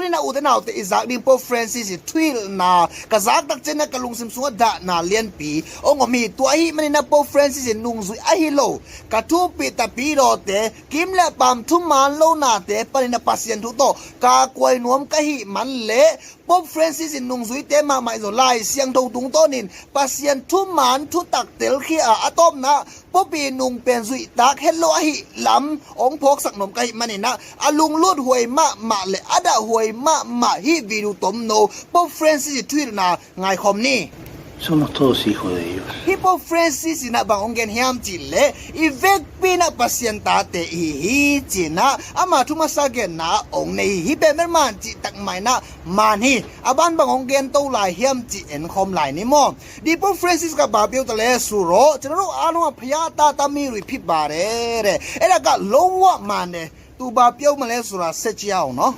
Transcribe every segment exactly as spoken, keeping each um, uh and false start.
Tua hi na, ute naute, i zak ding Pope Francis i thuhilhna ka zak tak ciangin ah ka lungsim sungah dahna lianpi hong om hi. Tua ahih manin ah Pope Francis i nungzui ahi lo, ka thupih tapidaw te, kim le paam thuman lonate panin ah Pasian thu tawh ka kuai nuam ka hih man leh, Pope Francis i nungzuite mahmah i zaw Lai Siangtho tungtawnin Pasian thuman thutak telkhia a, a tawpna Pope i nung pen zuihtak het lo ahih lam hong phawksak nuam ka hih manin ah, a lunglut huai mahmah le a dah huai mahmah hih video tomno Pope Francis i thuhilhna ngaikhawm ni. Somos todos hijos de Dios. Hih Pope Francis in ah bang hong gen hiam cih leh, i vekpi in ah Pasian tate i hi hi ci-in ah ama thu masa genna hong nei hi. Hih pen bel maan cih tak mah in ah maan hi. A ban bang hong gen to lai hiam cih enkhawm lai ni maw. Di Pope Francis ka ba piau ta le suro, cina ro anu a phaya ta ta mi rui phi ba re re. Ela ka lo wa man de. Tu ba piau ma le sura se ciau no.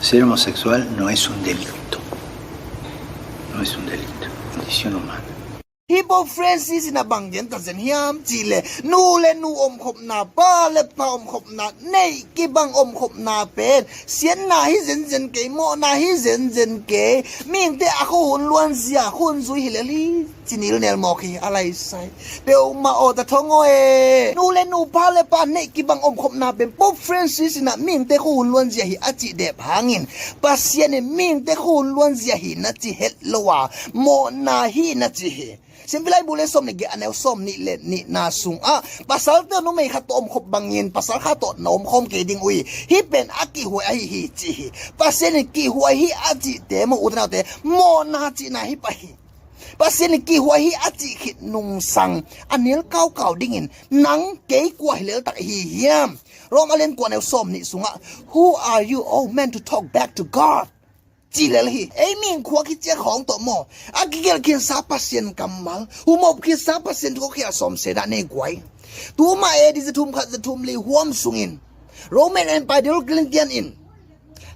Ser homosexual no es un delito. No es un delito. Condición humana. Hih Pope Francis in ah bang gen ta zen hiam cih leh, nu le nu omkhopna, pa le pa omkhopna, neih kibang omkhopna pen siatna hi zenzen kei, mawhna hi zenzen kei. Mihingte a khuahun luanzia, khuahun zui hi lel hi ci nilnel mawk hi, a laisai. Peuhmah aw ta thong aw e. Nu le nu, pa le pa neih kibang omkhopna pen Pope Francis in ah mihingte khuahun luanzia hi a cih dep hangin, Pasian in mihingte khuahun luanzia hi na ci het lo a, mawhna hi na ci hi. Siampi Laibu le sawm le giat, a neu sawm nih le nihna sungah, pasalte numei khat tawh omkhop bangin pasal khat tawh na omkhawm kei ding uh hi. Hih pen a kihhuai ahi hi ci hi. Pasian in kihhuai hi a cihte maw, ute naute, mawhna cihna hi pah hi. Pasian in kihhuai hi a cih khit nungsang a nil kaukau dingin nang kei kua hi leltak i hi hiam? Rom a lian kua, neu sawm nih sungah, "Who are you, O man, to talk back to God?" Ci lel hi. Ei mihing khua kiciak khawng tawh maw, a kigelh khinsa Pasian kammal, humop khinsa Pasian thu khia sawm se dah nei guai. Tuma A D za thum khat za thum li huam sungin Roman Empire Diocletian in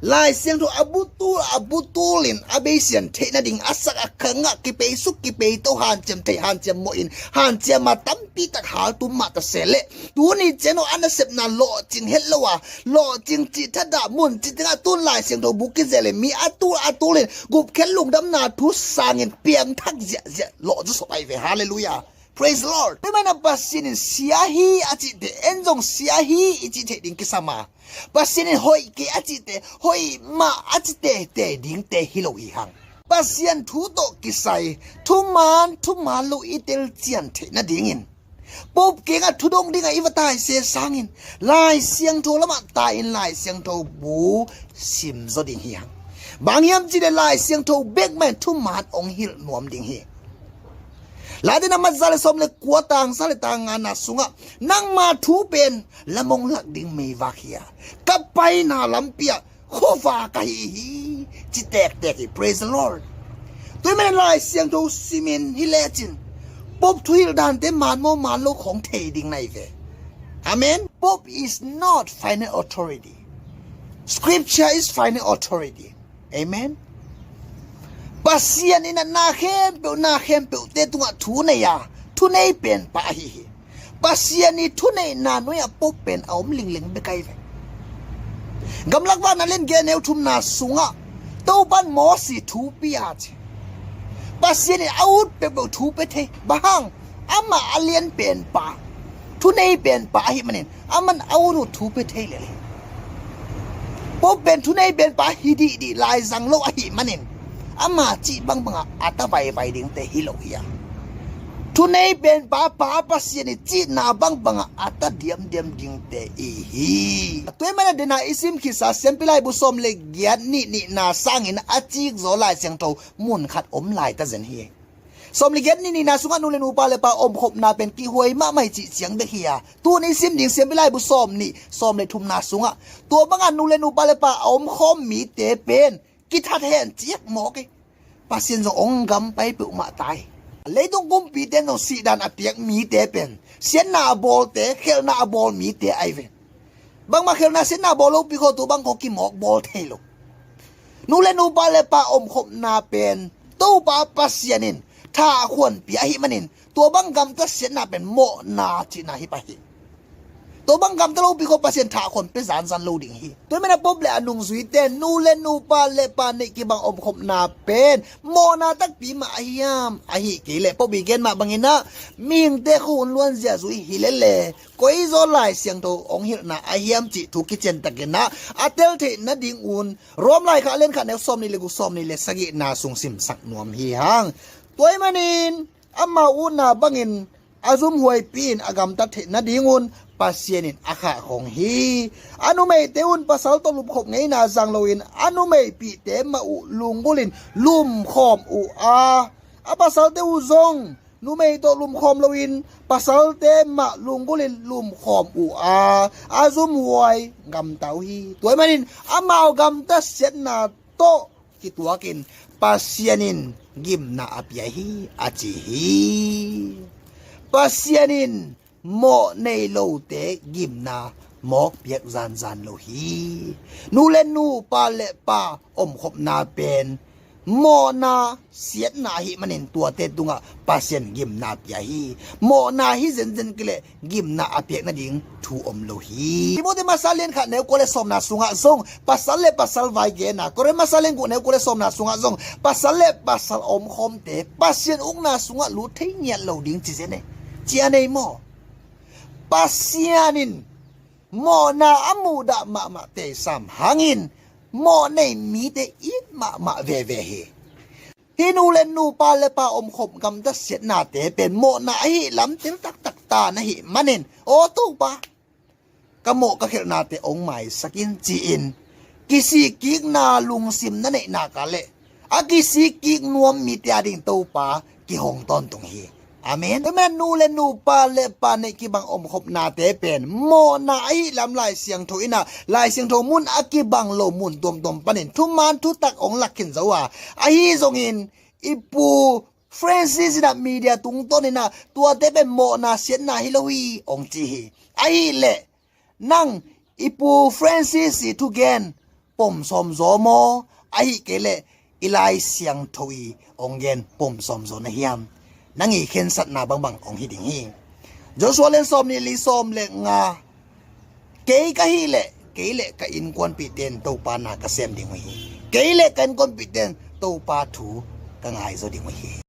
Lai Siangtho a butul a butul in a beisian theih nading a sak a khangah kipeisuk kipeito hanciam thei hanciam mawh in hanciam a tampi tak haltum mah ta se leh, tuni ciang aw a nasepna lawhcing het lo a, lawhcing cih thadah mun cih tengah tun Lai Siangtho bu kizel in mi a tul a tul in gupkhiat lungdamna thu sangin piangthak ziahziah lawh zawsop ahi ve. Halleluiah. Praise the Lord. Tua manin ah Pasian in sia hi a cihte, en zong sia hi i cih theih ding kisam a, Pasian in hoih kei a cihte, hoih mah a ci teitei dingte hi lo hi hang. Pasian thu tawh kisai, thuman thuman lo i telcian theih nadingin, Pope kiangah thudong dingah i va tai se sangin, Lai Siangtho lamah tai-in Lai Siangtho bu simzaw ding hi hang. Bang hiam cih leh Lai Siangtho bek mah in thuman hong hilh nuam ding hi. Late na mat za le sawm le kua, tang za le tang ngana sungah, "Nangma thu pen lam hong lak ding meivak hi a, ka paina lampi ah khuavak ahi hi," ci tektek hi. Praise the Lord. Tua manin Lai Siangtho simin hi lecin, Pope thuhilh dante man maw man lo khawng thei ding na hi ve. Amen. Pope is not final authority. Scripture is final authority. Amen. Pasian in ah na khempeuh, na khempeuhte tungah thu nei a, thunei penpa ahi hi. Pasian i thuneihna nuai-ah Pope pen a om lingling bek ahi ve. Gamlak Vakna lian giat, neu thumna sungah, Topan Mosi thu pia ci. Pasian in a ut peuhpeuh thu pia thei. Bang hang? Amah a lian penpa, thunei penpa ahih manin, aman a ut uh thu pia thei lel hi. Pope pen thunei penpa hi dihdih, laizang lo ahih manin, ama cih bangbangah a ta vaivai dingte hi lo hi a, thunei penpa Pa Pasian i cihna bangbangah a ta diamdiam dingte i hi. Tua manin ah dena i sim khitsa Siampi Laibu sawm le giat, nih nihna sangin a cikzaw Lai Siangtho mun khat om lai ta zen hi. Sawm le giat, nih nihna sungah nu le nu, pa le pa omkhopna pen kihhuai mahmah hi cih ciang bek hi a, tuni sim ding Siampi Laibu sawm nih, sawm le thumna sungah, tua bangah nu le nu, pa le pa a omkhawm mite pen kithat hen ciat mawk hi. Pasian zong hong gampai peuhmah ta hi. Leitung kumpite in zong sihdan a piak mite pen, siatna a bawlte, khelhna a bawl mite ahi ve. Bangmah khelhna siatna bawl lopi khawng, tua bang khawng kimawk bawl thei lo. Nu le nu, pa le pa omkhopna pen Topa Pasian in tha a khuanpi ahih manin, tua bang gamtat siatna pen mawhna cihna hi pah hi. Tua bang gamta lopi khawng Pasian thah khawng pia zanzan lo ding hi. Tua ahih manin a pop le a nungzuite, nu le nu, pa le pa neih kibang omkhopna pen mawhna takpi mah a hiam? Ahih kei leh pop i gen mah bangin ah mihingte khuahun luanzia zui hi lele, koizaw Lai Siangtho hong hilhna a hiam cih thu kiciantakin ah a tel theih nadingun Rom Laikhak lian khat neu sawmnih le guk, sawmnih le sagihna sung simsak nuam hi hang. Tua ahih manin amau utna bangin a zumhuaipi in a gamtat theih nadingun Pasian in a khahkhong hi. A numeite un pasal tawh lumkhop ngeina zang loin a numeipihte mah uh lunggulhin lumkhawm uh a, a pasalte uh zong numei tawh lumkhawm loin pasalte mah lunggulhin lumkhawm uh a, a zumhuai gamta uh hi. Tua ahih manin amau gamtat siatna tawh kituakin Pasian in gimna a pia hi, a ci hi. Pasian in mawh nei lote gimna mawk piak zanzan lo hi. Nu le nu, pa le pa omkhopna pen mawhna siatna ahih manin tuate tungah Pasian gimna pia hi. Mawhna hi zenzen kei leh gimna a piak nading thu om lo hi. Timoti masa lian khat neu kua le sawmna sungah zong pasal le pasal vai genna, Korin masa lian guk neu kua le sawmna sungah zong pasal le pasal omkhawmte Pasian ukna sungah lut thei ngiat lo ding ci zen e. Ci a nei maw? Pasian in mawhna a muhdah mahmah teisam hangin mawh nei mite it mahmah veve hi. Hih nu le nu, pa le pa omkhop gamtat siatnate pen mawhna ahi lam tel taktak ta na hih manin, aw Topa, ka mawh ka khelhnate hong maisak in ci-in kisikkikna lungsim na neih nak leh a kisikkik nuam mite ading Topa kihong tawntung hi. Amen. Amen. Nu le nu, pa le pa neih kibang omkhopnate pen mawhna ahi lam Lai Siangtho in ah, Lai Siangtho mun a kibang lo mun tuamtuam panin thuman thutak hong lak khin zo a, ahi zongin i Pu Francis in ah media tungtawn in ah tuate pen mawhna siatna hi lo hi hong ci hi. Ahih leh nang i Pu Francis i thugen pom sawm zaw maw, ahih kei leh i Lai Siangtho i hong gen pom sawm zaw na hiam? Nang i khensatna bangbang hong hi ding hi. Joshua lian sawmnih le li, sawm le nga, kei ka hih leh, kei le ka innkuanpihte in Topa na ka sem ding uh hi. Kei le ka innkuanpihte in Topa thu ka ngai zaw ding uh hi.